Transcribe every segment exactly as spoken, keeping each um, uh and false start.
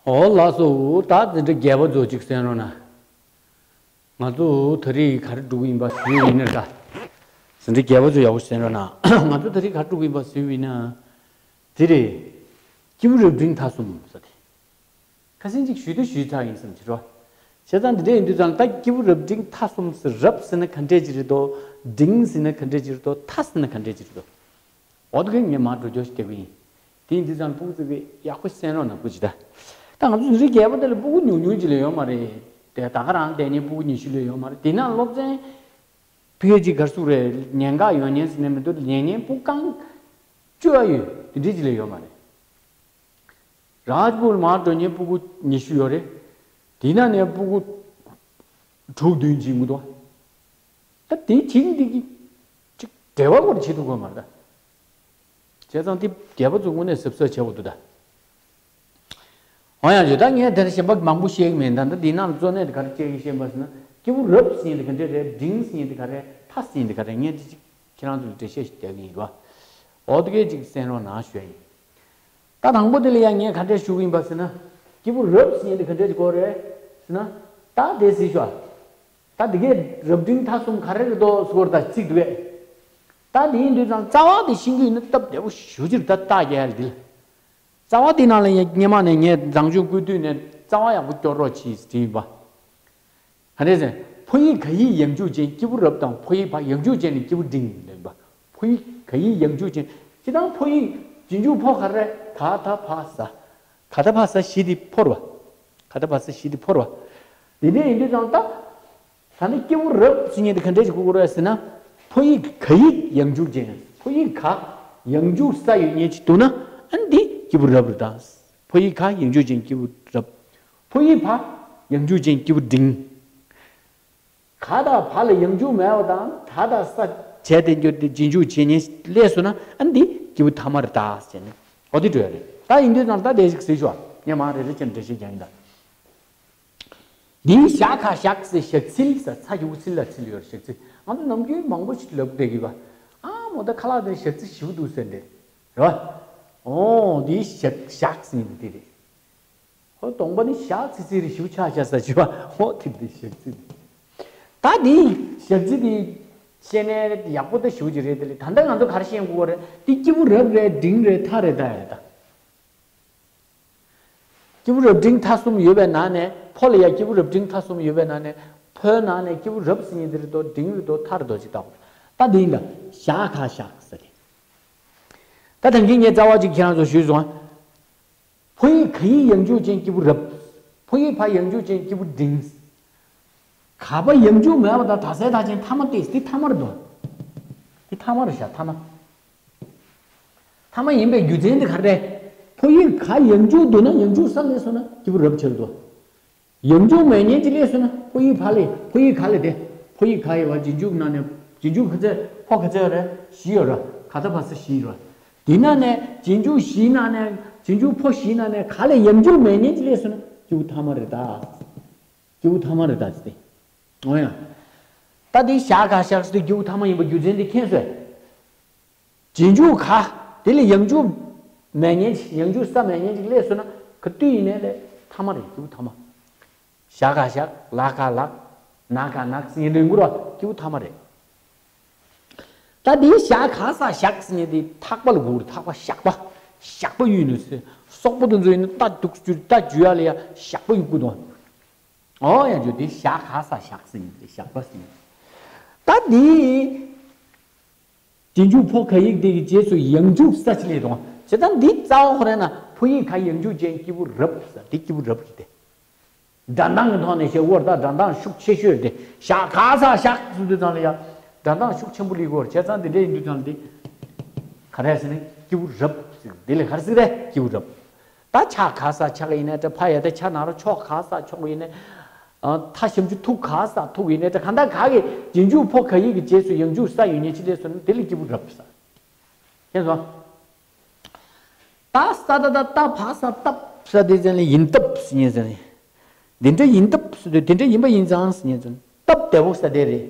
འོ་ལགས་སོ། ད་འཛིན་གྲྭ་བརྒྱད་པ་ཚོ་ཅིག་གསན་རོགས་གནང་། ང་ཚོ་ད་རེས་ག་རེ་སྒྲུབ་ཀྱི་ཡིན་པ་ཞུས་ཡིན་ན་ད། འཛིན་གྲྭ་བརྒྱད་པ་ཚོ་ཡག་པོ་གསན་རོགས་གནང་། ང་ཚོ་ད་རེས་ག་རེ་སྒྲུབ་ཀྱི་ཡིན་པ་ཞུས་ཡིན་ན། དེ་རེད། སྐྱེས་བུ་རབ་འབྲིང་ཐ་གསུམ་ཟེར་ཏེ། ཁ་སང་ཅིག་ཞུས་དུས་ཞུས་ཚར་ཡིན་བསམ་གྱི་རོ། བྱས་ཙང་འདི་འདྲ་ཡིན་དུས་ཙང་ད་སྐྱེས་བུ་རབ་འབྲིང་ཐ་གསུམ་ཟེར། རབ་ཟེར་ན་ག་འདྲས་ཅིག་རེད་དོ། འབྲིང་ཟེར་ན་ག་འདྲས་ཅིག་རེད་དོ། ཐ་ཟེར་ན་ག་འདྲས་ཅིག་རེད་དོ། འོ་དེ་གས་ངས་མར་འགྲོ་རྒྱུ་ཞིག་བལྟ་གི་ཡིན། དེ་ཡིན་དུས་ཙང་སྤུ་གུ་ཚོ་གིས་ཡག་པོ་གསན་རོགས་གནང་། སྤུ་གུ་ཅིག་ད། ད་ང་ཚོ་འཛིན་གྲྭ་བརྒྱད་པ་དེ་ལ་སྤུ་གུ་ཉུང་ཉུང་ཅིག་ལས་ཡོད་མ་རེད་དེ། ད་ག་རང་བསྡད་མཁན་སྤུ་གུ་ཉི་ཤུ་ལས་ཡོད་མ་རེད། དེ་ན་སློབ་ཚན་ཕ་གི་ཅིག་ག་རེ་ཟེར་དགོས་རེད། ཉེན་ཁ་ཡོད་མཁན་ཟེར་ནས་མི་འདུག་ལས་མཁན་སྤུ་གུ་རྐང་བཅུ་ཡོད། དེ་འདྲས་ཅིག་ལས་ཡོད་མ་རེད། རཱཇ་པུར་མར་འགྲོ་མཁན་སྤུ་གུ་ཉི་ཤུ་ཡོད་རེད། དེ་ན་ནས་སྤུ་གུ་དྲུག་བདུན་ཅིག་ཡོང་གི་འདུག་ད་དེ་བྱིངས་འདི་གི་ཅིག་འབྲེལ་བ་སྐོར་བྱེད་ཐུབ་ཀྱི་མ་རེད་ད། བྱས་ཙང་དེ་བརྒྱད་པ་ཚོ་དངོས་གནས་གཟབ་གཟབ་བྱེད་དགོས་འདུག་ད། འོ་ཡང་བྱོས། ད་ངས་དེར་གཞན་པ་མང་པོ་བཤད་ཀྱི་མེད། ད་ལྟ་འདི་ནང་ལ་གཙོ་གནད་དེ་ག་རེ་བཤད་ཀྱི་ཤེས་པ་ཟེར་ན། སྐྱེས་བུ་རབ་ཟེར་མཁན་དེ་ག་འདྲས་རེད། འབྲིང་ཟེར་མཁན་དེ་ག་རེ་རེད། ཐ་ཟེར་མཁན་དེ་ག་རེ་རེད། ངས་འདི་ཅིག་ཁྱེད་རང་ཚོ་ལ་འགྲེལ་བཤད་ཞིག་རྒྱག་གི་ཡིན་རོ། འོ་དེ་གས་ཅིག་གསན་རོགས་གནང་ཞུ་ཡ་ཡིན། ད་དང་པོ་དེ་ལ་ཡང་ངས་ག་འདྲས་ཞུ་གི་ཡིན་པ་ཟེར་ན། སྐྱེས་བུ་རབ་ཟེར་མཁན་དེ་ག་འདྲས་ཀྱི་སྐོར་རེད་ཟེར་ན། ད་དེ་ཟེར་ཤོག་ད་དེ་གས་རབ་འབྲིང་ཐ་གསུམ་ག་རེ་རེད་དོ་ཟེར་བ་ད་ཚིག་འདུག་གས། ད་དེ་ཡིན་དུས་ཙང་རྩ་བ་དེ་ཤེས་ཀྱི་ཡོད་ན་སྟབས་བདེ་པོ་ཞེ་པོ་ཅིག་རེད། ད་རྟགས་རྒྱག་ཡ་ལ་འདི་ལ། རྩ་བ་དེ་ནང་ལ་ཡང་སྔོན་མ་ནས་ངས་མཛངས་ཆུང་སྐུ་དུས་ནས་རྩ་བ་ཡག་པོ་སྐྱོར་རོགས་གྱིས་ཟེར་བྲིས་ཡིན་པ། ག་རེ་ཟེར། ཕོ་ཡིག་ག་ཡིག་ཡང་འཇུག་ཅན་སྐྱེས་བུ་རབ་དང་། ཕོ་ཡིག་བ་ཡང་འཇུག་ཅན་ནི་སྐྱེས་བུ་འབྲིང་ལབ་པ། ཕོ་ཡིག་ག་ཡིག་ཡང་འཇུག་ཅན། སྤྱིར་བཏང་ཕོ་ཡིག་རྗེས་འཇུག་ཕོ་ག་རེ་རེད། ག་ད་བ་ས། ག་ད་བ་ས་བཞི་དེ་ཕོ་རེད་པ། ག་ད་བ་ས་བཞི་དེ་ཕོ་རེད་པ། དེ་འདྲ་ཡིན་དུས་ཙང་ད། ད་ནི་སྐྱེས་བུ་རབ་ཟེར་མཁན་དེ་ག་འདྲ་ཞིག་གོ་དགོས་རེད་ཟེར་ན། ཕོ་ཡིག་ག་ཡིག་ཡང་འཇུག་ཅན། ཕོ་ཡིག་ག་ཡང་འཇུག་ས་ཡོད་མཁན་ཅིག་འདུག་ན། ཨ་ནི་འདི་སྐྱེས་བུ་རབ་རེད་ད། ཕོ་ཡིག་ག་ཡང་འཇུག་ཅན་སྐྱེས་བུ་རབ། ཕོ་ཡིག་བ་ཡང་འཇུག་ཅན་སྐྱེས་བུ་འབྲིང་། ག་དང་བ་ལ་ཡང་འཇུག་མེད་པ་དང་། ད་དང་ས་བྱས་ཏེ་འཇུག་སྟེ་རྗེས་འཇུག་བྱེད་མཁན་སླེབས་སོང་ན། ཨ་ནི་འདི་སྐྱེས་བུ་ཐ་མ་རེད་ད་ཟེར་ནས། འོ་དེ་འགྲོ་ཡ་རེད། ད་ཡིན་དུས་ཙང་ད་དེ་ཞིག་ཟེར་ཤོག་ངས་མར་རེ་རེ་བྱས་ནས་འགྲེལ་བཤད་རྒྱག་ཡིན་ད། འདིའི་ཞ་ག་ཞག་ཟེར་ཞག་ཚིལ་ཟེར། ཚ་ཞེ་པོ་ཚིལ་ལ་ཚིལ་ཡོད་རེད། ཞག་ཚིལ། ང་ཚོ་ནམ་རྒྱུན་མང་པོ་ཞིག་ལབ་བསྡད་ཀྱི་པ། ཨ་མོ་ད་ཁ་ལག་དེར་ཞག་ཚིལ་ཞེ་པོ་འདུག་ཟེར་འདྲ་རེད་པ། འོ་འདིའི་ཞག་ཞག་ཟེར་མཁན་དེ་རེད། ཨོ་གདོང་པ་ནི་ཞག་ཚིལ་ཚིལ་རེད། ཞེ་པོ་ཆགས་ཆགས་ས་ཞེ་པ། ཨོ་དེ་འདི་ཞག་ཚིལ། ད་འདི་ཞག་ཚིལ་འདི་བཤད་ནས་ཡག་པོ་ད་ཞེ་པོ་ཅིག་རེད། དེ་ལས་ད་ལྟ་ང་ཚོ་ག་རེ་ཤེས་དགོས་རེད། འདི་སྐྱེས་བུ་རབ་རེད། འབྲིང་རེད། ཐ་རེད། ད་རེད་ད། སྐྱེས་བུ་རབ་འབྲིང་ཐ་གསུམ་ཡོད་པའི་ནང་ནས། ཕོ་ལ་ཡང་སྐྱེས་བུ་རབ་འབྲིང་ཐ་གསུམ་ཡོད་པའི་ནང་ནས། ཕོའི་ནང་ནས་སྐྱེས་བུ་རབ་ཟེར་མཁན་དེ་རེད་དོ། འབྲིང་རེད་དོ། ཐ་རེད་དོ་ཅིག་བལྟ་དགོས། ད་འདི་ཡིན་ད། ཞ་ག་ཞག་ཟེར་ཏེ། ད་ད་གིན་ངས་རྩ་བ་ཅིག་ཁྱེད་རང་ཚོ་ཞུས་སོང་། ཕོ་ཡིག་ག་ཡིག་ཡང་འཇུག་ཅན་སྐྱེས་བུ་རབ། ཕོ་ཡིག་བ་ཡང་འཇུག་ཅན་སྐྱེས་བུ་འབྲིང་། ག་བ་ཡང་འཇུག་མེད་པ་དང་ད་སའི་ད་ཅན་ཐ་མ་སྟེ། དེ་ཐ་མ་རེད་དོ། དེ་ཐ་མ་རེད་ཤག་ཐ་མ། ཐ་མ་ཡིན་པའི་རྒྱུ་མཚན་དེ་ག་རེ་རེད། ཕོ་ཡིག་ག་ཡང་འཇུག་འདུག་ན་ཡང་འཇུག་ས་སླེབས་སོང་ན་སྐྱེས་བུ་རབ་ཆགས་འདུག་ཡང་འཇུག་མེད་མཁན་ཅིག་སླེབས་སོང་ན་ཕོ་ཡིག་བ་ལས། ཕོ་ཡིག་ག་ལས་ཏེ། ཕོ་ཡིག་ག་ཡི་བ་རྗེས་འཇུག་ནང་ནས། རྗེས་འཇུག་ག་ཚད། ཕོ་ག་ཚད་ཡོད་རེད། བཞི་ཡོད་རེད། ག་ད་བ་ས་བཞི་ཡོད་རེད། དེ་ནང་ནས་རྗེས་འཇུག་བཞིའི་ནང་ནས། རྗེས་འཇུག་ཕོ་བཞིའི་ནང་ནས་ག་ལས་ཡང་འཇུག་མེད་མཁན་ཅིག་སླེབས་སོང་ན་སྐྱེས་བུ་ཐ་མ་རེད་ད། སྐྱེས་བུ་ཐ་མ་རེད་ད་ཟེར་ཏེ། འོ་ཡ། ད་དེ་ཞ་ག་ཞག་ཟེར་དུས་སྐྱེས་བུ་ཐ་མ་ཡིན་པ་རྒྱུ་མཚན་དེ་མཁྱེན་སོང་། རྗེས་འཇུག་ག། དེ་ལས་ཡང་འཇུག་མེད་མཁན་ཅིག་ཡང་འཇུག་ས་མེད་མཁན་ཅིག་སླེབས་སོང་ན། ག་དུས་ཡིན་ནའི་ལས་ཐ་མ་རེད། སྐྱེས་བུ་ཐ་མ། ཞ་ག་ཞག་ལ་ག་ལགས། ན་ག་ནག་ཟེར་མཁན་རེད་འགུར་བ། སྐྱེས་བུ་ཐ་མ་རེད། ད་དེའི་ཞ་ག་ས་ཞག་ཟེར་མཁན་དེ་ཐག་པ་ལ་གོ་རེད། ཐག་པ་ཞགས་པ། ཞགས་པ་གཡུག་ནས་ཟེར། སོག་པོ་དེ་ཚོ་ཡིན་ན་རྟ་འདུག་རྒྱུ། རྟ་འཇུ་ཡ་ལ་ཡ་ཞགས་པ་གཡུག་གི་འདུག་འོ་ཡ་འཇུ་དེ་ཞ་ག་ས་ཞག་ཟེར་མཁན་དེ་ཞགས་པ་ཟེར་མཁན། ད་དེ། རྗེས་འཇུག་ཕོ་ག་ཡིག་དེ་གི་རྗེས་སུ་ཡང་འཇུག་ས་ཅིག་སླེབས་དང་། བྱས་ཙང་འདི་རྩ་བ་ཁོ་རེ་ན་ཕོ་ཡིག་ག་ཡང་འཇུག་ཅན་སྐྱེས་བུ་རབ་ཟེར། དེ་སྐྱེས་བུ་རབ་རེད་དེ། སྒྲ་གདངས་ཀྱི་ཐོག་ནས་བཤད་པ་ད་སྒྲ་གདངས་ཤུགས་ཆེ་ཤོས་རེད་དེ། ཞ་ག་ས་ཞག་ཟེར་དུས་ཙང་ལ་ཡ། སྒྲ་གདངས་ཤུགས་ཆེན་པོ་སླེབས་ཀྱི་ཡོད་རེད། བྱས་ཙང་འདི་འདྲ་ཡིན་དུས་ཙང་ལ་འདི། ག་རེ་ཟེར་ན་སྐྱེས་བུ་རབ་ཟེར། དེ་ལས་ག་རེ་ཟེར་རེད། སྐྱེས་བུ་རབ། ད་ཆ་ག་ས་ཆག་ཡིན་ནའི་འདྲ། ཕ་ཡ་ད་ཆ་ན་རོ་ཆོ་ག་ས་ཆོག་ཡིན་ནའི། ཨ། ཐ་ཞབས་ཀྱུ་ཐུ་ག་ས་ཐུག་ཡིན་ནའི་འདྲ། གང་ལྟར་ག་གི་རྗེས་འཇུག་ཕོ་ག་ཡིག་གི་རྗེས་སུ་ཡང་འཇུག་ས་ཡོད་མཁན་ཅིག་སླེབས་སོང་ན་དེ་ལ་སྐྱེས་བུ་རབ་ཟེར། མཁྱེན་སོང་། ད་ས་ད་ད་ད་བ་ས་སྟབས་ས་དེ་ཙམ་ལ་ཡིན་སྟབས་ཟེར་མཁན་ཟེར་ནས། འདི་འདྲ་ཡིན་སྟབས་ཟེར་དུས་དེ་འདྲ་ཡིན་པ་ཡིན་ཙང་ཟེར་མཁན་ཟེར། སྟབས་བདེ་པོ་ས་དེ་རེད།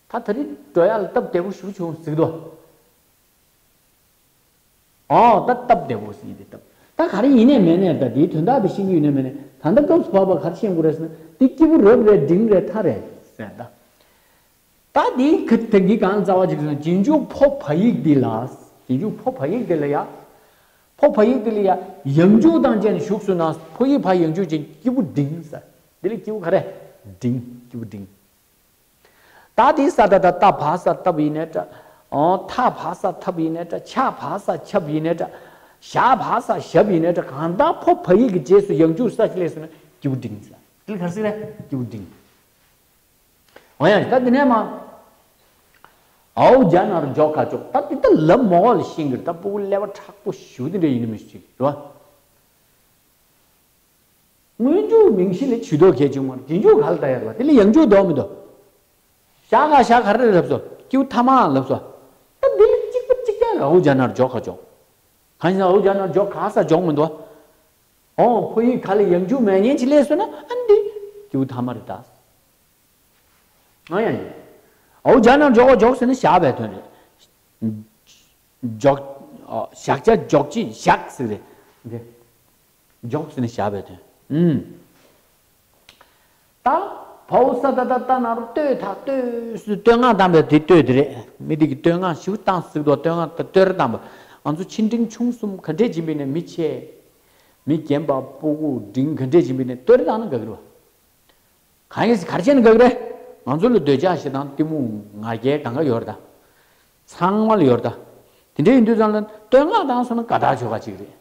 ད་ད་རེས་འགྲོ་ཡ་ལ་སྟབས་བདེ་པོ་ཞུ་བྱུང་ཟིག་དོ། ཨོ་ད་སྟབས་བདེ་པོ་ཟེར་ཡིན་དེ་སྟབས། ད་ག་རེ་ཡིན་ནས་མེད་ནས་ད་དེའི་དོན་དག་དེ་ཤེས་ཀྱི་ཡོད་ནས་མེད་ནས། ད་ལྟ་སྐབས་སུ་བབ་པ་ག་རེ་ཤེས་དགོས་རེད་ཟེར་ན། དེ་སྐྱེས་བུ་རབ་རེད། འབྲིང་རེད། ཐ་རེད་ཟེར་ད། ད་དེའི་ཁ་ད་གི་གང་རྩ་བ་ཅིག་ཟེར་ན། རྗེས་འཇུག་ཕོ་བ་ཡིག་འདི་ལ། རྗེས་འཇུག་ཕོ་བ་ཡིག་འདི་ལ་ཡ། ཕོ་བ་ཡིག་འདི་ལ་ཡ། ཡང་འཇུག་དང་བཅས་ནས་ཞུགས་སུ་ན། ཕོ་ཡིག་བ་ཡང་འཇུག་ཅན་སྐྱེས་བུ་འབྲིང་ཟེར། འདི་ལ་སྐྱེས་བུ་ག་རེ། འབྲིང་། སྐྱེས་བུ་འབྲིང་། ད་དེ་ས་ད་ད་ཏ་བ་ས་ཏབ་ཡིན་ནའི་འདྲ། ཨོ་ཐ་བ་ས་ཐབ་ཡིན་ནའི་འདྲ། ཆ་བ་ས་ཆབ་ཡིན་ནའི་འདྲ། ཞ་བ་ས་ཞབ་ཡིན་ནའི་འདྲ། གང་ལྟར་ཕོ་བ་ཡིག་གི་རྗེས་སུ་ཡང་འཇུག་ས་ཞིག་སླེབས་སོང་ན་སྐྱེས་བུ་འབྲིང་ཟེར། དེ་ལ་ག་རེ་ཟེར་རེད། སྐྱེས་བུ་འབྲིང་། འོ་ཡ། ད་དེ་ནས་མ། འའོ་ཇ་ན་རོ་འཇོག་ག་འཇོག་ད་དེ་ད་ལབ་མ་འོངས་ལ་ཤེས་ཀྱི་རེད། ད་སྤུ་གུ་ཀླད་པ་མཁྲེགས་པོ་ཞེ་པོ་དེ་འདྲ་ཡིན་ནི་མི་ཤེས་རེད་བ། སྔོན་འཇུག་མིང་གཞི་ལས་ཇུས་གཏོགས་གལ་ཆེན་མོ་རེད། རྗེས་འཇུག་ག་ལ་ལྟ་ཡ་རེད་བ། དེ་ལ་ཡང་འཇུག་འདུག་མི་འདུག་ཞག་ག་ཞག་ག་རེ་ལབ་སོང་། སྐྱེས་བུ་ཐ་མ་ལབ་སོང་། ད་འདི་ལ་གཅིག་པ་གཅིག་རྐྱང་རེད། འའོ་ཇ་ན་རོ་འཇོག་ག་འཇོག་གང་ཞིག་འའོ་ཇ་ན་རོ་འཇོག་ག་ས་འཇོག་མི་འདུག་ཨོ་ཕོ་ཡིག་ག་ལ་ཡང་འཇུག་མེད་མཁན་ཅིག་སླེབས་སོང་ན་ཨ་འདི་སྐྱེས་བུ་ཐ་མ་རེད་ད། ཨ་ཡ་ཡ། འའོ་ཇ་ན་རོ་འཇོག་ག་འཇོག་ཟེར་ན་བཞག་པའི་དོན་རེད། འཇོག་ཨ་བཞག་བྱ་འཇོག་བྱེད་བཞག་ཟེར་རེད། འདི། འཇོག་ཟེར་ན་བཞག་པའི་དོན། ཨུམ། ད་བའོ་ས་ད་ད་ཏ་ན་རོ་ལྟོས་ཐ་ལྟོས་སུ་བསྟོད་བསྔགས་བཏང་པའི་དེ་ལྟོས་དེ་རེད། མི་དེ་གི་བསྟོད་བསྔགས་ཞིག་བཏང་ཟིག་དོ། བསྟོད་བསྔགས་ད་ལྟོས་རེ་བཏང་པ། ང་ཚོ་ཆེ་འབྲིང་ཆུང་གསུམ་ག་འདྲས་ཡིན་པའི་ནས་མི་ཆེ། མི་རྒན་པ་སྤུ་གུ་འབྲིང་ག་འདྲས་ཡིན་པའི་ནས་ལྟོས་རེ་བཏང་ན་དགའ་གི་རེད་བ། གང་ཡིན་ཟེར་ག་རེ་བྱས་ན་དགའ་གི་རེད། ང་ཚོ་ལ་འདོད་ཆགས་ཞེ་སྡང་གཏི་མུག་ང་རྒྱལ་གང་ག་ཡོད་རེད་ད། ཚང་མ་ལ་ཡོད་རེད་ད། དེ་འདྲ་ཡིན་དུས་ཙང་ལ་བསྟོད་བསྔགས་བཏང་སོང་ན་དགའ་ཐག་ཆོད་ག་ཅིག་རེད།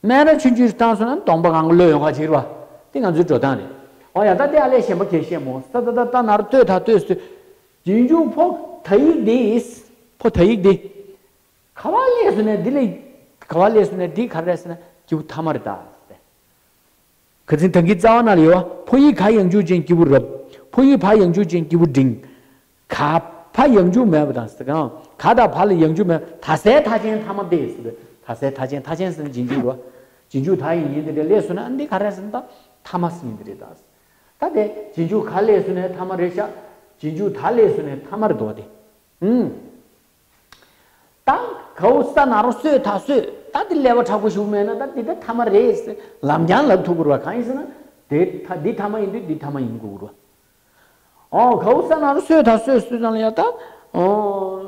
སྨད་ར་ཆུང་ཆུང་བཏང་སོང་ན་གདོང་པ་གང་ག་ལོག་ཡོང་ག་ཅིག་རེད་བ། དེ་ང་ཚོའི་འགྲོ་སྟངས་རེད། ཨོ་ཡ། ད་དེ་ཨ་ལས་གཞན་པ་གལ་ཤེས་མོ། ས་ད་ད་ཏ་ན་རོ་ལྟོས་ཐ་ལྟོས་སུ། རྗེས་འཇུག་ཕོ་ད་ཡིག་འདི། ཕོ་ད་ཡིག་འདི། ག་བ་སླེབས་སོང་ནས་འདི་ལ། ག་བ་སླེབས་སོང་ནས་འདི་ག་རེ་ཟེར་ན་སྐྱེས་བུ་ཐ་མ་རེད་ད། ཁ་སང་ད་གིན་རྩ་བ་ན་ལ་ཡོད་བ། ཕོ་ཡིག་ག་ཡང་འཇུག་ཅན་སྐྱེས་བུ་རབ། ཕོ་ཡིག་བ་ཡང་འཇུག་ཅན་སྐྱེས་བུ་འབྲིང་། ག་བ་ཡང་འཇུག་མེད་པ་དང་ཟེར་གང་། ག་དང་བ་ལ་ཡང་འཇུག་མེད། ད་སའི་མཐའ་ཅན་ཐ་མ་སྟེ་ཟེར་བས། ད་སའི་མཐའ་ཅན། མཐའ་ཅན་ཟེར་ན་རྗེས་འཇུག་རེད་བ། རྗེས་འཇུག་ད་ཡིན་ཡིན་དེ་རེད་སླེབས་སོང་ན་འདི་ག་རེ་ཟེར་ན་ད་ཐ་མ་ཟེར་ཡིན་དེ་རེད་ད། ད་དེ་རྗེས་འཇུག་ག་སླེབས་སོང་ནས་ཐ་མ་རེད་ཤག་རྗེས་འཇུག་ད་སླེབས་སོང་ནས་ཐ་མ་རེད་འདུག་བ་དེ། ཨུམ། ད་གའོ་ས་ན་རོ་སོས་ཐ་སོས། ད་དེ་ཀླད་པ་མཁྲེགས་པོ་ཞིག་མེད་ན་ད་དེ་ད་ཐ་མ་རེད་ཟེར་ལམ་རྐྱང་ལབ་ཐུབ་དགོས་རེད་བ། གང་ཡིན་ཟེར་ན་དེ་ཐ་འདི་ཐ་མ་ཡིན་དུས་འདི་ཐ་མ་ཡིན་དགོས་རེད་བ། ཨོ་གའོ་ས་ན་རོ་སོས་ཐ་སོས་སོས་ཙང་ལ་ཡ་ད། ཨོ།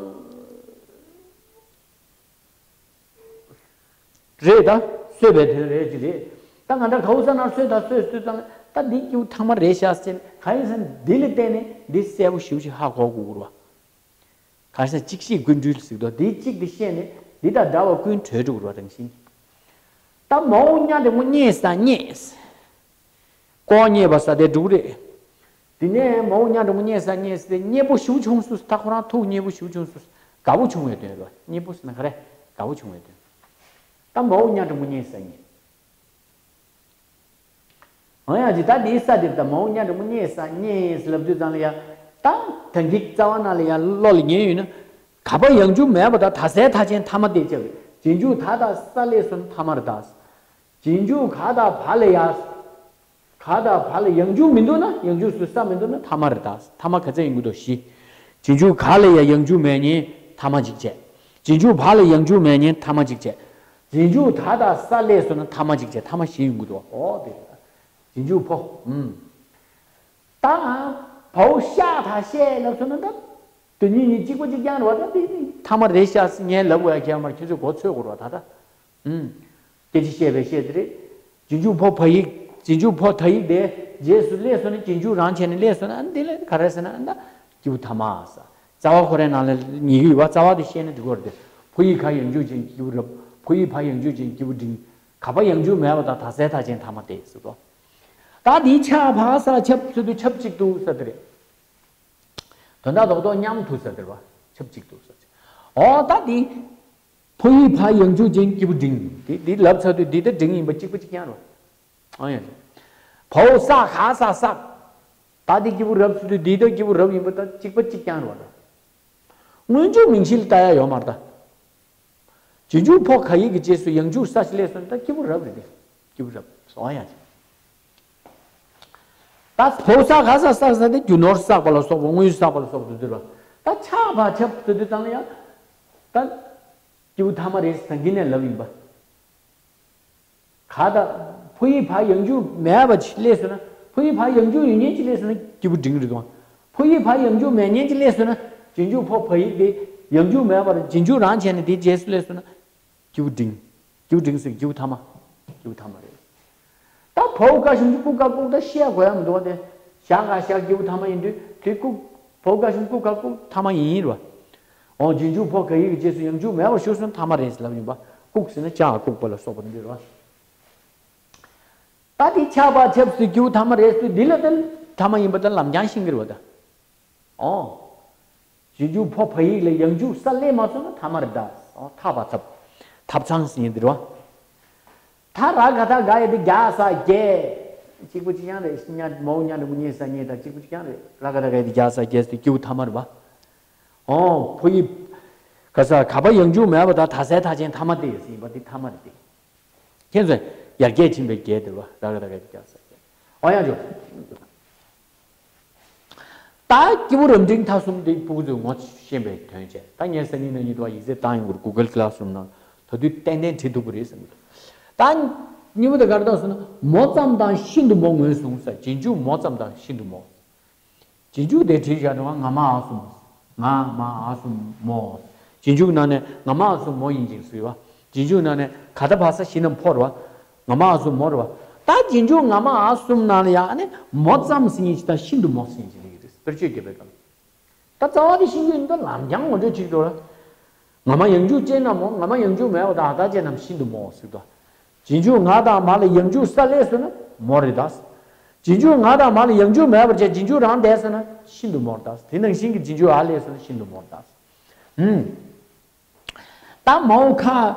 རེད་ད། སོས་པའི་དོན་རེད་ཅི་རེད། ད་ང་འདྲ་གའོ་ས་ན་རོ་སོས་ཐ་སོས་སོས་ཙང་ལ་ད་འདི་སྐྱེས་བུ་ཐ་མ་རེད་ཤག་ཟེར་གང་ཡིན་ཟེར་ན་འདི་ལ་བརྟེན་ནས་འདི་གསལ་པོ་ཞེ་པོ་ཞིག་ཧ་གོ་དགོས་རེད་བ། ག་ས་གཅིག་ཤེས་ཀུན་གྲོལ་ཟེར་དོ། འདི་གཅིག་འདི་ཤེས་ནས་འདི་དང་འདྲ་བ་ཀུན་གྲོལ་འགྲོ་གི་རེད་བ་རང་བཞིན། ད་མའོ་ཉ་འགྲེང་བུ་མཉེ་ས་མཉེས། ཀོ་མཉེས་པ་ས་དེ་འགྲོ་གི་རེད། དེ་ནས་མའོ་ཉ་འགྲེང་བུ་མཉེ་ས་མཉེས་ཏེ་མཉེས་པོ་ཞེ་པོ་བྱུང་སོང་། ད་ཁོ་རང་ཐུགས་མཉེས་པོ་ཞེ་པོ་བྱུང་སོང་། དགའ་པོ་བྱུང་བའི་དོན་རེད་བ། མཉེས་པོ་ཟེར་ན་ག་རེ། དགའ་པོ་བྱུང་བའི་དོན། ད་མའོ་ཉ་འགྲེང་བུ་མཉེ་ས་མཉེས། འོ་ཡང་ཅི་ད་དེའི་ས་དེར་ད་མའོ་ཉ་འགྲེང་བུ་མཉེ་ས་མཉེས་ལབ་དུས་ཙང་ལ་ཡ། ད་ད་གི་རྩ་བ་ན་ལ་ཡ་བློ་ལ་ཉན་ཡོད་ན། ག་བ་ཡང་འཇུག་མེད་པ་ད་ད་སའི་མཐའ་ཅན་ཐ་མ་སྟེ་ཅེས། རྗེས་འཇུག་ད་དང་ས་སླེབས་སོང་ཐ་མ་རེད་ད། རྗེས་འཇུག་ག་དང་བ་ལ་ཡ། ག་དང་བ་ལ་ཡང་འཇུག་མི་འདུག་ན་ཡང་འཇུག་སུ་ས་མི་འདུག་ན་ཐ་མ་རེད་ད། ཐ་མ་ག་ཚད་ཡིན་དགོས་དོ་བཞི། རྗེས་འཇུག་ག་ལ་ཡ་ཡང་འཇུག་མེད་ཉིན་ཐ་མ་གཅིག་བྱས། རྗེས་འཇུག་བ་ལ་ཡང་འཇུག་མེད་ཉིན་ཐ་མ་གཅིག་བྱས། རྗེས་འཇུག་ད་དང་ས་སླེབས་སོང་ན་ཐ་མ་གཅིག་བྱས། ཐ་མ་བཞི་ཡོང་གི་འདུག་ཨོ་དེ་རེད། རྗེས་འཇུག་ཕོ། ཨུམ། ད་བའོ་ཤ་ད་ཤེས་ལབ་སོང་ན་ད། དེ་གཉིས་གཉིས་གཅིག་པ་གཅིག་རྐྱང་རེད་བ། ད་དེ་ནི་ཐ་མ་རེད་ཤག་ཟེར་ངས་ལབ་དགོས་ཡ་ཁྱེད་མར་ཁྱེད་ཚོས་གོ་ཚོད་དགོས་རེད་བ་ད་ད། ཨུམ། སྐད་ཆ་བཤད་པའི་བཤད་དེ་རེད། རྗེས་འཇུག་ཕོ་བ་ཡིག་རྗེས་འཇུག་ཕོ་ད་ཡིག་དེ་རྗེས་སུ་སླེབས་སོང་ན་རྗེས་འཇུག་རང་བྱས་ནས་སླེབས་སོང་ན་འདི་ལ་ག་རེ་ཟེར་ན་ད། སྐྱེས་བུ་ཐ་མ་ས། རྩ་བ་ཁོ་རའི་ནང་ལ་ཉེ་གི་ཡོད་བ། རྩ་བ་དེ་ཤེས་ན་འགྲིག་གི་རེད་དེ། ཕོ་ཡིག་ག་ཡང་འཇུག་ཅན་སྐྱེས་བུ་རབ། ཕོ་ཡིག་བ་ཡང་འཇུག་ཅན་སྐྱེས་བུ་འབྲིང་། ག་བ་ཡང་འཇུག་མེད་པ་དང་ད་སའི་མཐའ་ཅན་ཐ་མ་སྟེ་ཟེར་དོ། ད་དེའི་ཆ་བ་ས་ཆབ་ཟེར་དུས་ཆབ་གཅིག་ཏུ་ས་དེ་རེད། དོན་དག་རྡོག་རྡོག་མཉམ་དུ་ཟེར་དེ་རེད་བ། ཆབ་གཅིག་ཏུ་ཟེར། ཨོ་ད་དེ། ཕོ་ཡིག་བ་ཡང་འཇུག་ཅན་སྐྱེས་བུ་འབྲིང་། དེ་དེ་ལབ་ཚར་དུས་འདི་ད་འབྲིང་ཡིན་པ་གཅིག་པ་གཅིག་རྐྱང་རེད། ཨོ་ཡ། བའོ་ས་ག་ས་བསགས། ད་དེ་སྐྱེས་བུ་རབ་ཟེར་དུས་འདི་ད་སྐྱེས་བུ་རབ་ཡིན་པ་ད་གཅིག་པ་གཅིག་རྐྱང་རེད། སྔོན་འཇུག་མིང་གཞི་ལ་ལྟ་ཡ་ཡོད་མ་རེད་ད། རྗེས་འཇུག་ཕོ་ག་ཡིག་གི་རྗེས་སུ་ཡང་འཇུག་ས་ཞིག་སླེབས་སོང་ད་སྐྱེས་བུ་རབ་རེད་དེ། སྐྱེས་བུ་རབ་སོང་ཡ། ད་བའོ་ས་ག་ས་བསགས་ས་དེ་རྒྱུ་ནོར་བསགས་པ་ལ་སོགས་པ་དངོས་བསགས་པ་ལ་སོགས་པ་དེ་ཚོ་རེད་བ། ད་ཆ་བ་ཆབ་ཟེར་དུས་ཙང་ལ་ཡ། ད་སྐྱེས་བུ་ཐ་མ་རེད་ཟེར་གྱི་ནས་ལབ་ཡིན་པ། ག་དང་ཕོ་ཡིག་བ་ཡིག་མཇུག་མེད་པ་ཅིག་སླེབས་སོང་ན། ཕོ་ཡིག་བ་ཡིག་མཇུག་ཡོད་མཁན་ཅིག་སླེབས་སོང་ན་སྐྱེས་བུ་འབྲིང་རེད་དོ། ཕོ་ཡིག་བ་ཡིག་མཇུག་མེད་མཁན་ཅིག་སླེབས་སོང་ན། རྗེས་འཇུག་ཕོ་བ་ཡིག་དེ་ཡིག་མཇུག་མེད་པར་རྗེས་འཇུག་རང་བྱས་ནས་དེའི་རྗེས་སུ་སླེབས་སོང་ན། སྐྱེས་བུ་འབྲིང་། སྐྱེས་བུ་འབྲིང་ཟེར་སྐྱེས་བུ་ཐ་མ། སྐྱེས་བུ་ཐ་མ་རེད། ད་བའོ་ག་ཞབས་ཀྱུ་ཀུ་ག་ཀུག་ད་བཤད་དགོས་ཡ་མི་འདུག་བ། དེ་ཞག་ག་ཞག་སྐྱེས་བུ་ཐ་མ་ཡིན་དུས་དེ་ཀུག་བའོ་ག་ཞབས་ཀྱུ་ཀུ་ག་ཀུག་ཐ་མ་ཡིན་རེད་བ། འོ་རྗེས་འཇུག་ཕོ་བ་ཡིག་གི་རྗེས་སུ་ཡིག་མཇུག་མེད་པར་ཞུགས་སོང་ཐ་མ་རེད་ཟེར་ལབ་ཡིན་པ། ཀུག་ཟེར་ན་ལྕགས་ཀ་ཀུག་པ་ལ་སོགས་པ་འདི་རེད་བ། ད་དེ་ཆགས་པ་ཆགས་སུ་སྐྱེས་བུ་ཐ་མ་རེད་ཟེར་དུས་འདི་ལ་ད་ཐ་མ་ཡིན་པ་ད་ལམ་རྐྱང་ཤེས་ཀྱི་རེད་བ་ད། ཨོ། རྗེས་འཇུག་ཕོ་བ་ཡིག་ལ་ཡིག་མཇུག་ས་སླེབས་མ་སོང་ན་ཐ་མ་རེད་ད། ཨོ་ཐ་བ་ཐབ། ཐབ་ཚང་ཟེར་ཡིན་འདི་རེད་བ། ད་ར་ག་ད་ག་ཡ་དེ་རྒྱ་ས་རྒྱས། གཅིག་པུ་གཅིག་རྐྱང་རེད། ཉ་མའོ་ཉ་འགྲེང་བུ་ཉེ་ས་རྙེ་ད་གཅིག་པུ་གཅིག་རྐྱང་རེད། ར་ག་ད་ག་ཡ་དེ་རྒྱ་ས་རྒྱས་ཟེར་སྐྱེས་བུ་ཐ་མ་རེད་བ། ཨོ་ཕོ་ཡིག་ག་ས་ག་བ་ཡིག་མཇུག་མེད་པ་ད་ད་སའི་མཐའ་ཅན་ཐ་མ་དེ་ཟེར་ཡིན་པ་དེ་ཐ་མ་རེད་དེ། ཁྱེད་ཚོས་ཡར་རྒྱས་ཕྱིན་པའི་རྒྱས་དེ་རེད་བ། ར་ག་ད་ག་ཡ་དེ་རྒྱ་ས་རྒྱས། ཨོ་ཡང་འཇོག་ད་སྐྱེས་བུ་རབ་འབྲིང་ཐ་གསུམ་དེ་སྤུ་གུ་ཚོས་ངོ་ཤེས་པའི་དོན་བྱས། ད་ངས་སང་ཉིན་གནངས་ཉིན་དུ་བ་ཡིག་ཚད་བཏང་ཡོང་གི་རེད། གུ་གལ་ཀི་ལཱ་སི་རུམ་ནང་ད་དུང་ཏན་ཏན་བྲིས་ཐུབ་ཀྱི་རེད་བསམ་གྱི་འདུག་ད་གཉིས་པ་དེ་ག་རེ་འདུག་ཟེར་ན། མོ་ཙམ་དང་ཤིན་ཏུ་མོ་ངོས་བཟུང་ཟེར། རྗེས་འཇུག་མོ་ཙམ་དང་ཤིན་ཏུ་མོ། རྗེས་འཇུག་དེ་བྲིས་བཞག་འདུག་བ། ང་མ་འ་གསུམ། ང་མ་འ་གསུམ་མོ། རྗེས་འཇུག་ནང་ནས་ང་མ་འ་གསུམ་མོ་ཡིན་ཅིག་ཟེར་བ། རྗེས་འཇུག་ནང་ནས་ག་ད་བ་ས་བཞི་རྣམས་ཕོ་རེད་བ། ང་མ་འ་གསུམ་མོ་རེད་བ། ད་རྗེས་འཇུག་ང་མ་འ་གསུམ་ནང་ལ་ཡང་ཨ་ནི་མོ་ཙམ་ཟེར་མཁན་ཅིག་དང་ཤིན་ཏུ་མོ་ཟེར་མཁན་ཅིག་སླེབས་ཀྱི་རེད། དཔེར་བརྗོད་རྒྱབ་པའི་སྐབས། ད་རྩ་བ་དེ་ཤེས་རྒྱུ་ཡིན་ད་ལམ་རྐྱང་ངོ་སྤྲོད་བྱེད་དགོས་ལ། ང་མ་ཡིག་མཇུག་ཅན་རྣམས་མོ། ང་མ་ཡིག་མཇུག་མེད་པ་དང་འ་མཐའ་ཅན་རྣམས་ཤིན་ཏུ་མོ་ཟེར་དོ། རྗེས་འཇུག་ང་དང་མ་ལ་ཡིག་མཇུག་ས་སླེབས་སོང་ན་མོ་རེད་ད། རྗེས་འཇུག་ང་དང་མ་ལ་ཡིག་མཇུག་མེད་པར་བྱས་རྗེས་འཇུག་རང་བསྡད་སོང་ན་ཤིན་ཏུ་མོ་རེད་ད། དེ་ནང་བཞིན་གྱི་རྗེས་འཇུག་འ་སླེབས་སོང་ན་ཤིན་ཏུ་མོ་རེད་ད། ཧུམ། ད་མའོ་ཁ་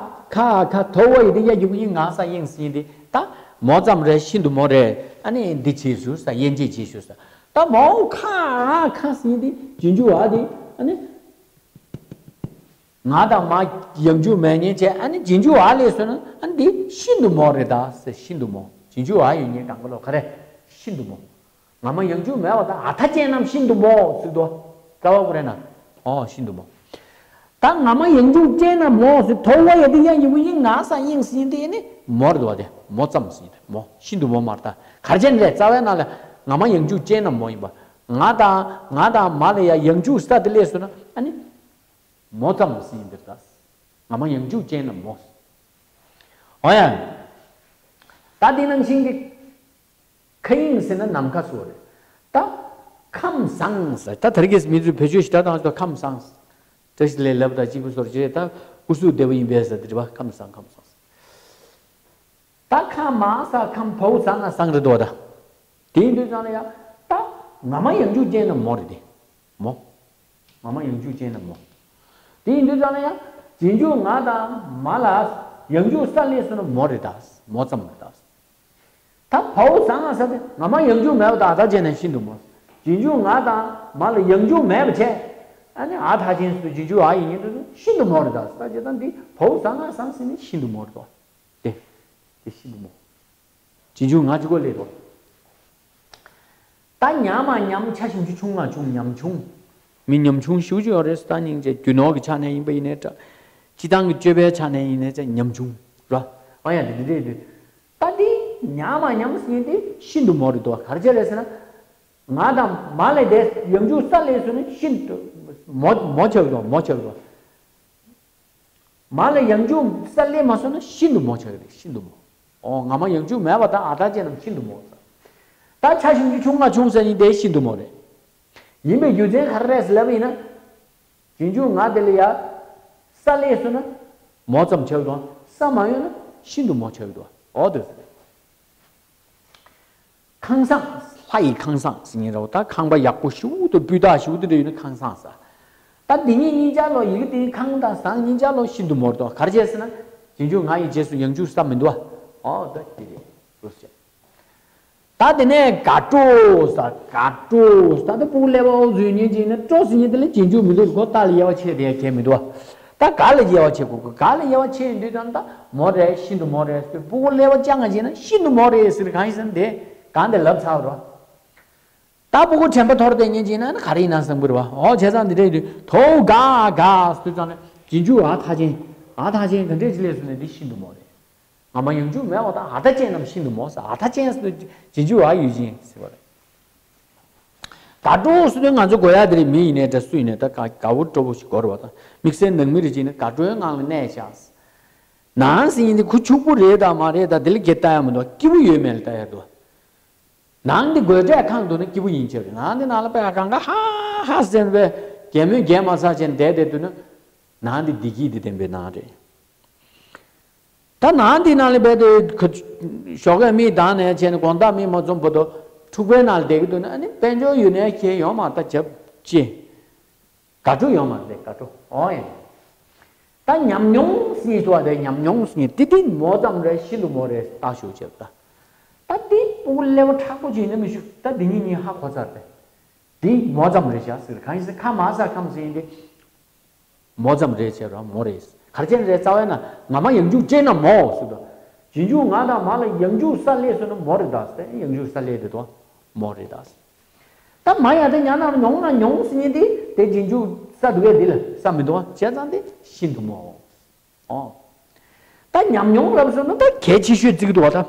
ཁ་ཁ་ཐོ་བ་ཡི་དེ་ཡ་ཡི་གུ་ཡི་ང་ས་ཡིན་ཟེར་དེ་ད་མོ་ཙམ་རེད། ཤིན་ཏུ་མོ་རེད། ཨ་ནི་འདི་བྱེད་ཞུ་ས། དབྱེ་འབྱེད་བྱེད་ཞུ་ས། ད་མའོ་ཁ་ཁ་ཟེར་དེ་རྗེས་འཇུག་འ་དེ་ཨ་ནི་ང་དང་མ་ཡིག་མཇུག་མེད་མཁན་བྱས། ཨ་ནི་རྗེས་འཇུག་འ་སླེབས་སོང་ན་ཨ་ནི་འདི་ཤིན་ཏུ་མོ་རེད་ད་ཟེར། ཤིན་ཏུ་མོ། རྗེས་འཇུག་འ་ཡོད་མཁན་གང་ག་ལོ་ག་རེ། ཤིན་ཏུ་མོ། ང་མ་ཡིག་མཇུག་མེད་པ་དང་འ་མཐའ་ཅན་རྣམས་ཤིན་ཏུ་མོ་ཟེར་དོ། རྩ་བ་ག་རེ་ན། ཨོ་ཤིན་ཏུ་མོ། ད་ང་མ་ཡིག་མཇུག་ཅན་རྣམས་མོ་ཟེར། ཐོ་བ་ཡ་དེ་ཡ་ཡི་གུ་ཡི་ང་ས་ཡིན་ཟེར་དེ་ནི་མོ་རེད་དོ། དེ་མོ་ཙམ་ཟེར་དེ་མོ། ཤིན་ཏུ་མོ་མ་རེད་ད། ག་རེ་བྱས་ནས་རེད། རྩ་བའི་ནང་ལ་ང་མ་ཡིག་མཇུག་ཅན་རྣམས་མོ་ཡིན་པ། ང་དང་ང་དང་མ་ལ་ཡ་ཡིག་མཇུག་ས་དེ་སླེབས་སོང་ན་ཨ་ནི་མོ་ཙམ་ཟེར་དེ་རེད་ད། ང་མ་ཡིག་མཇུག་ཅན་རྣམས་མོ། ཨོ་ཡ། ད་དེ་ནང་བཞིན་གྱི། མཁའ་དབྱིངས་ཟེར་ན་ནམ་མཁའ་ཟེར་བ་རེད། ད་ཁམས་བཟང་ཟེར། ད་དེ་རིང་གི་མི་ཚོས་བེད་སྤྱོད་ཞེ་དྲག་བཏང་ཞིག་ད་ཁམས་བཟང་། བཀྲ་ཤིས་བདེ་ལེགས་ལབ་དང་གཅིག་པུ་སོར་བཅད་ད་སྐུ་གཟུགས་བདེ་པོ་ཡིན་པས་ཟེར་དེ་རེད་པ། ཁམས་བཟང་ཁམས་བཟང་། ད་ཁ་མ་ས་ཁམས་བའོ་ཟ་ང་བཟང་རེད་དོ་ད། དེ་ཡིན་དུས་ཙང་ལ་ཡ་ད་ང་མ་ཡིག་མཇུག་ཅན་རྣམས་མོ་རེད་དེ། མོ། ང་མ་ཡིག་མཇུག་ཅན་རྣམས་མོ། དེ་ཡིན་དུས་ཙང་ལ་ཡ་རྗེས་འཇུག་ང་དང་མ་ལ་ཡིག་མཇུག་ས་སླེབས་སོང་ན་མོ་རེད་ད། མོ་ཙམ་རེད་ད། ད་བའོ་ཟ་ང་ས་དེ་ང་མ་ཡིག་མཇུག་མེད་པ་དང་འ་མཐའ་ཅན་ན་ཤིན་ཏུ་མོ། རྗེས་འཇུག་ང་དང་མ་ལ་ཡིག་མཇུག་མེད་པ་བྱས། ཨ་ནི་འ་མཐའ་ཅན་སུ་རྗེས་འཇུག་འ་ཡིན་ཉིན་དུ་ཤིན་ཏུ་མོ་རེད་ད། ད་བྱས་ཙང་འདི་བའོ་ཟ་ང་བཟང་ཟེར་ནི་ཤིན་ཏུ་མོ་རེད་དོ། དེ་དེ་ཤིན་ཏུ་མོ། རྗེས་འཇུག་ང་གཅིག་པོ་སླེབས་དོ། ད་ཉ་མ་ཉམ། ཆ་ཞབས་ཀྱུ་ཆུང་ང་ཆུང་། ཉམ་ཆུང་། མི་ཉམ་ཆུང་ཞེ་པོ་ཅིག་ཡོད་རེད། ད་སྙིང་རྗེ་རྒྱུ་ནོར་གྱི་ཆ་ནས་ཡིན་པ་ཡིན་ནའི་འདྲ། སྤྱི་བཏང་གི་སྤྱོད་པའི་ཆ་ནས་ཡིན་ནའི་འདྲ། ཉམ་ཆུང་ར། ཨ་ཡ་དེ་འདི་འདྲས་འདི། ད་འདི་ཉ་མ་ཉམ་ཟེར་མཁན་དེ་ཤིན་ཏུ་མོ་རེད་དོ། ག་རེ་བྱས་རེད་ཟེར་ན། ང་དང་མ་ལ་དེ་ཡིག་མཇུག་ས་སླེབས་སོང་ན་ཤིན་ཏུ་མོ་མོ་ཆགས་དོ། མོ་ཆགས་དོ། མ་ལ་ཡིག་མཇུག་ས་སླེབས་མ་སོང་ན་ཤིན་ཏུ་མོ་ཆགས་ཀྱི་རེད། ཤིན་ཏུ་མོ། ཨོ་ང་མ་ཡིག་མཇུག་མེད་པ་དང་འ་མཐའ་ཅན་རྣམས་ཤིན་ཏུ་མོ་ཟེར། ད་ཆ་ཞབས་ཀྱུ་ཆུང་ང་ཆུང་ཟེར་མཁན་དེ་ཤིན་ཏུ་མོ་རེད། ཡིན་པའི་རྒྱུ་མཚན་ག་རེ་རེད་ཟེར་ལབ་པ་ཡིན་ན། རྗེས་འཇུག་ང་དེ་ལ་ཡ། ས་སླེབས་སོང་ན། མོ་ཙམ་ཆགས་འདུག་ས་མ་ཡོང་ན་ཤིན་ཏུ་མོ་ཆགས་འདུག་ཨོ་དེ་ཟེར། ཁང་བཟང་། ལྷ་ཡི་ཁང་བཟང་ཟེར་མཁན་རེད་པ། ད་ཁང་པ་ཡག་པོ་ཞེ་པོ་དང་སྤུས་དག་ཞེ་པོ་དེ་འདྲ་ཡོད་ན་ཁང་བཟང་ཟེར། ད་འདི་གཉིས་གཉིས་ཆ་ལོ་ཡི་གེ་དེའི་ཁང་དང་བཟང་གཉིས་ཆ་ལོ་ཤིན་ཏུ་མོ་རེད་དོ། ག་རེ་བྱས་ཟེར་ན། རྗེས་འཇུག་ང་ཡི་རྗེས་སུ་ཡིག་མཇུག་ས་མི་འདུག་བ། ཨོ་ད་དེ་རེད། རུ་སུ་བྱས། ད་དེ་ནས་དགའ་སྤྲོ་ཟེར། དགའ་སྤྲོ་ཟེར། ད་ལྟ་སྤུ་གུ་ཀླད་པ་འོག་འཛུལ་མཁན་ཅིག་ཡིན་ན་སྤྲོ་ཟེར་མཁན་དེ་ལ་རྗེས་འཇུག་མི་འདུག་གོ། ད་ལ་དབྱེ་བ་ཕྱེ་བསྡད་ཡ་གང་ཡང་མི་འདུག་བ། ད་དགའ་ལ་དབྱེ་བ་ཕྱེ་དགོས་གོ། དགའ་ལ་དབྱེ་བ་ཕྱེ་ཡོང་དུས་ཙང་ད་མོ་རེད། ཤིན་ཏུ་མོ་རེད་ཟེར། སྤུ་གུ་ཀླད་པ་ཅག་ང་བྱས་ན་ཤིན་ཏུ་མོ་རེད་ཟེར། གང་ཡིན་ཟེར་ན་དེ་གང་དེ་ལབ་ཚར་བ་རེད། ད་སྤུ་གུ་དྲན་པ་འཐོར་བསྡད་མཁན་ཅིག་ཡིན་ན་ག་རེ་ཡིན་ན་བསམ་གི་རེད་བ། ཨོ་བྱས་ཙང་འདི་འདྲ་ཡིན་དུས་ཐོ་ག་ག་ཟེར་དུས་ཙང་ནས་རྗེས་འཇུག་འ་མཐའ་ཅན། འ་མཐའ་ཅན་ག་འདྲས་ཅིག་སླེབས་སོང་ན་འདི་ཤིན་ཏུ་མོ་རེད། ངོ་མ་ཡང་འཇུག་མེད་པ་དང་ཨ་མཐའ་ཅན་རྣམས་ཤིན་ཏུ་མོ་ཟེར། ཨ་མཐའ་ཅན་ཟེར་དུས་རྗེས་འཇུག་འ་ཡོད་ཅིང་ཟེར་བ་རེད། དགའ་སྤྲོ་ཟེར་དུས་ང་ཚོ་གོ་ཡ་དེ་རེད། མི་ཡིན་ནའི་འདྲ་སུ་ཡིན་ནའི་འདྲ་དགའ་དགའ་པོ་སྤྲོ་པོ་ཞིག་གོ་རེད་བ་དང་། དམིགས་བསལ་ནང་མི་རེ་ཅིག་ནི་དགའ་སྤྲོའི་ངང་ལ་གནས་ཤག་ནང་ཟེར་མཁན་དེ་ཁོ་ཕྱུག་པོ་རེད་དང་མ་རེད་དང་དེ་ལ་གེ་ལྟ་ཡ་མི་འདུག་སྐྱིད་པོ་ཡོད་མེད་ལ་ལྟ་ཡ་འདུག་ནང་འདི་དགོད་སྒྲས་ཁེངས་འདུག་ན་སྐྱིད་པོ་ཡིན་ཆོག་རེད། ནང་འདི་ནང་ལ་དཔེ་གང་ག་ཧ་ཧ་ཟེར་བའི་གད་མོས་བགད་མ་ཚར་བྱས་ནས་བསྡད་བསྡད་འདུག་ན་ནང་འདི་བདེ་སྐྱིད་འདི་ལྡན་པའི་ནང་རེད། ད་ནང་འདི་ནང་ལ་བསྡད་དེ་ཁ་ཞོགས་ཀས་མིག་གདངས་ནས་བྱས་ནས་དགོང་དག་མིག་མ་བཙུམ་བར་དུ་འཁྲུག་པའི་ནང་ལ་བསྡད་ཀྱི་འདུག་ན་ཨ་ནི་དཔལ་འབྱོར་ཡོད་ནའི་ཁྱད་ཡོད་མ་རེད། ད་རྒྱབ་ཅི། དགའ་སྤྲོ་ཡོད་མ་རེད། དགའ་སྤྲོ་འོ་ཡིན། ད་ཉམས་མྱོང་ཟེར་མཁན་ཞུ་བ་དེ་ཉམས་མྱོང་ཟེར་མཁན་དེ་དེ་མོ་ཙམ་རེད་ཤིན་ཏུ་མོ་རེད་ལྟ་ཞུ་བྱེད་ད། ད་དེ་སྤུ་གུ་ཀླད་པ་མཁྲེགས་པོ་ཅིག་ཡིན་ན་མི་ཞུ་ད་དེ་གཉིས་གཉིས་ཧ་གོ་ཚར་ཏེ། དེ་མོ་ཙམ་རེད་བཞག་ཟེར་གང་ཡིན་ཟེར་ཁ་མ་ཟ་ཁམས་ཟེར་ཡིན་ཏེ། མོ་ཙམ་རེད་བྱས་རོགས་མོ་རེད། གར་ཅན་རེད་རྩ་བའི་ན་ང་མ་ཡང་འཇུག་ཅེ་ན་མོ་སུ་དོ། རྗེས་འཇུག་ང་དང་མ་ལ་ཡང་འཇུག་ས་ལས་སུ་ན་མོ་རེད་ད་སྟེ་ཡང་འཇུག་ས་ལས་དེ་དོ། མོ་རེད་ད། ད་མ་ཡང་དེ་ཉ་ན་མྱོང་ན་མྱོང་ཟེར་ཉིན་དེ་དེ་རྗེས་འཇུག་ས་དུ་བས་དེ་ལ་ས་མི་འདུག་བ་བྱས་ཙང་དེ་ཤིན་ཏུ་མོ། ཨོ། ད་ཉམས་མྱོང་ལབ་སོང་ན་ད་གལ་ཆེ་ཤོས་བརྩི་གི་འདུག་བ་ད།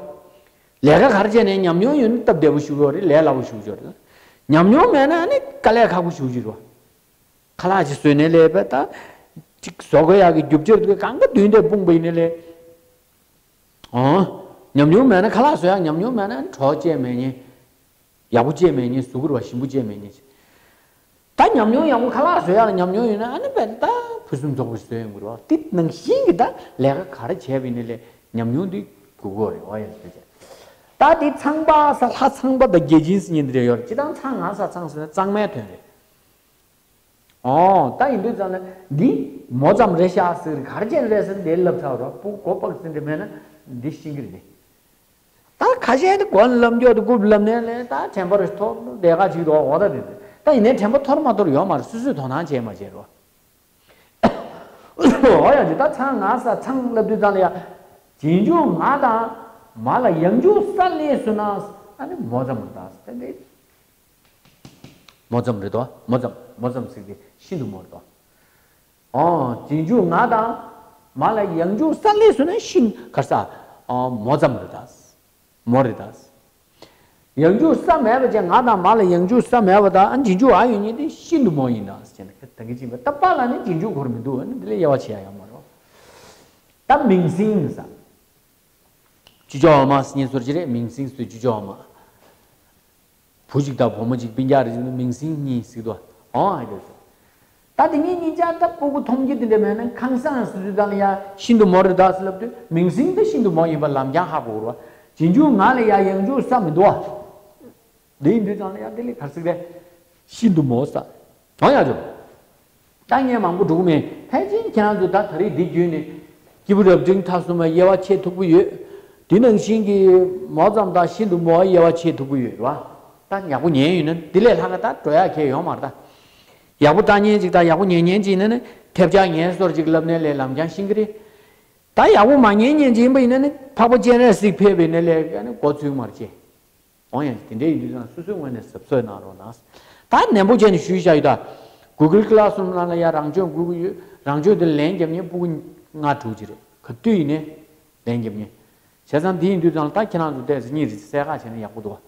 ལས་ཀ་གར་བྱས་ནས་ཉམས་མྱོང་ཡོད་ན་སྟབས་བདེ་པོ་ཞུ་གི་རེད། ལས་སླ་པོ་ཞུ་གི་རེད། ཉམས་མྱོང་མེད་ན་ཨ་ནི་དཀའ་ལས་ཁག་པོ་ཞུ་གི་རེད་བ། ཁ་ལག་ཅིག་བཟོས་ནས་ལས་པ་ད། ཅིག་བཟོ་དགོས་ཡག་གི་རྒྱུ་ཆ་དེ་གང་ག་མདུན་དེ་སྤུངས་པ་ཡིན་ནའི་ལས། ཨོ། ཉམས་མྱོང་མེད་ན་ཁ་ལག་བཟོ་ཡག་ཉམས་མྱོང་མེད་ན་གྲོགས་བཅས་མེད་ཉེ། ཡག་པོ་བཅས་མེད་ཉེ་གཟུགས་པོ་ར་ཞིམ་པོ་བཅས་མེད་ཉེ། ད་ཉམས་མྱོང་ཡག་པོ་ཁ་ལག་བཟོ་ཡག་ལ་ཉམས་མྱོང་ཡོད་ན་ཨ་ནི་དཔེ་ད་ཕུན་སུམ་ཚོགས་པོ་བཟོ་ཡོང་གི་རེད་བ། དེ་ནང་བཞིན་གྱི་ད་ལས་ཀ་ག་རེ་བྱས་པ་ཡིན་ནའི་ལས་ཉམས་མྱོང་དེ་དགོས་ཀྱི་རེད་བ་ཡ་ཟེར་བྱས། ད་དེ་ཚངས་པ་ས་ལྷ་ཚངས་པ་དང་བརྒྱ་བྱིན་ཟེར་མཁན་དེ་འདྲ་ཡོད་རེད། སྤྱིར་བཏང་ཚངས་ང་ས་ཚངས་ཟེར་ན་གཙང་མའི་དོན་རེད། ཨོ། ད་ཡིན་དུས་ཙང་ལ་འདི་མོ་ཙམ་རེད་ཤག་ཟེར་གར་ཅན་རེད་ཟེར་འདི་ལབ་ཚར་རོ། སྤུ་གོ་པགས་ཟིན་འདྲ་མེད་ན་འདི་ཤིང་གི་རེད། ད་ཁ་ཤས་འདི་གོ་ལམ་འཇོག་ཏུ་རྐུབ་ལམ་ནས་ལས་ད་དྲན་པ་རེ་ཐོར་བསྡད་ག་ཅིག་རོ། འོ་ད་འདི་ད་ཡིན་ནའི་དྲན་པ་ཐོར་མ་ཐོར་ཡོད་མ་རེད། སུ་སུས་དོ་སྣང་བྱས་མ་བྱས་རོ། འོ་ཡ་འདི་ད་ཚང་ང་ས་ཚང་ལབ་དུས་ཙང་ལ་ཡ་རྗེས་འཇུག་ང་དང་མ་ལ་ཡང་འཇུག་ས་ལས་སུ་ན་ཨ་ནི་མོ་ཙམ་རེད་ད་ཟེར་ད་འདི། མོ་ཙམ་རེད་དོ། མོ་ཙམ་མོ་ཙམ་ཟེར་གྱི་ཤིན་ཏུ་མོ་རེད་དོ། ཨོ། རྗེས་འཇུག་ང་དང་མ་ལ་ཡང་འཇུག་ས་ལས་སུ་ན་ཤིན་གར་ས། ཨོ་མོ་ཙམ་རེད་ད། མོ་རེད་ད། ཡང་འཇུག་ས་མེད་པ་ཅན་ང་དང་མ་ལ་ཡང་འཇུག་ས་མེད་པ་དང་རྗེས་འཇུག་འ་ཡོད་ཉིད་དེ་ཤིན་ཏུ་མོ་ཡིན་ད་ཟེར་ན་ད་གི་ཅིག་པ་ད་པ་ལ་ནི་རྗེས་འཇུག་ཁོར་མི་འདུག་ཨ་ནི་འདི་ལས་དབྱེ་བ་ཕྱེ་ཡ་ཡོད་མ་རེད། ད་མིང་སྲིང་ས། ཅུ་ཅོ་འོག་མ་ཟེར་ཉེ་སོར་ཅི་རེད། མིང་སྲིང་སུ་ཅུ་ཅོ་འོག་མ། བུ་གཅིག་དང་བུ་མོ་གཅིག་སྤུན་ཀྱག་རེ་ཟེར་ན་མིང་སྲིང་གཉིས་ཟེར་དོ། ཨོ་ཨེ་དོ། ད་དེ་གཉིས་གཉིས་ཆ་ད་སྤུ་གུ་མཐོང་རྒྱུ་དེ་འདྲ་མེད་ན་ཁང་བཟང་ཟེར་དུས་ད་ལ་ཡ་ཤིན་ཏུ་མོ་རེད་ད་ཟེར་ལབ་དུས་མིང་སྲིང་དེ་ཤིན་ཏུ་མོ་ཡིན་པ་ལམ་རྒྱང་ཧ་གོ་རོ། རྗེས་འཇུག་ང་ལ་ཡ་ཡང་འཇུག་ས་མི་འདུག་ཨ། འདི་ཡིན་དུས་ཙང་ལ་ཡ་དེ་ལས་གར་སིག་རེད། ཤིན་ཏུ་མོ་ས། གང་ཡང་བྱུང་། ད་ངས་མང་པོ་འགྲོ་གི་མེད། ཕལ་ཆེར་ཁྱེད་རང་ཚོ་ད་ད་རེས་འདི་བརྒྱུད་ནས་སྐྱེས་བུ་རབ་འབྲིང་ཐ་གསུམ་ལ་དབྱེ་བ་ཕྱེ་ཐུབ་ཀྱི་ཡོད། དེ་ནང་བཞིན་གྱི་མོ་ཙམ་དང་ཤིན་ཏུ་མོ་དབྱེ་བ་ཕྱེ་ཐུབ་ཀྱི་ཡོད་རེད་བ། ད་ཡག་པོ་ཉན་ཡོད་ན་འདི་ལས་ལྷག་ག་ད་འགྲོ་ཡག་གལ་ཡོད་མ་རེད་ད། ཡག་པོ་ལྟ་མཁན་ཅིག་དང་ཡག་པོ་ཉན་མཁན་ཅིག་ཡིན་ན་ནི་ཐེབས་ཆག་ངན་སོར་ཅིག་ལབ་ནས་ལས་ལམ་རྒྱང་ཤིང་གི་རེད། ད་ཡག་པོ་མ་ཉན་མཁན་ཅིག་ཡིན་པ་ཡིན་ན་ནི་འཕགས་པ་སྤྱན་རས་གཟིགས་ཕེབས་པའི་ནི་ལས་ཀ་ནི་མགོ་ཚུགས་མར་བྱེད། འོང་ཡང་དེ་འདྲ་ཡིན་དུས་ཙང་སོ་སོའི་ངོས་ནས་གཟབ་གཟབ་གནང་རོགས་གནང་། ད་ནན་པོ་བྱས་ནས་ཞུས་བཞག་ཡོད་ད། Google Classroom ནང་ལ་ཡང་རང་སྐྱོན་དགོས་ཀྱི་ཡོད། རང་སྐྱོན་དེ་ལན་རྒྱབ་མཁན་སྤུ་གུ་ལྔ་དྲུག་ཅིག་རེད། ག་དུས་ཡིན་ནའི་ལན་རྒྱབ་མཁན། བྱས་ཙང་དེ་ཡིན་དུས་ཙང་ལ་ད་ཁྱེད་རང་ཚོ་ཏོག་ཙམ་གཉིད་རེ་གསལ་ཁ་བྱས་ན་ཡག་པོ་འདུག་བ།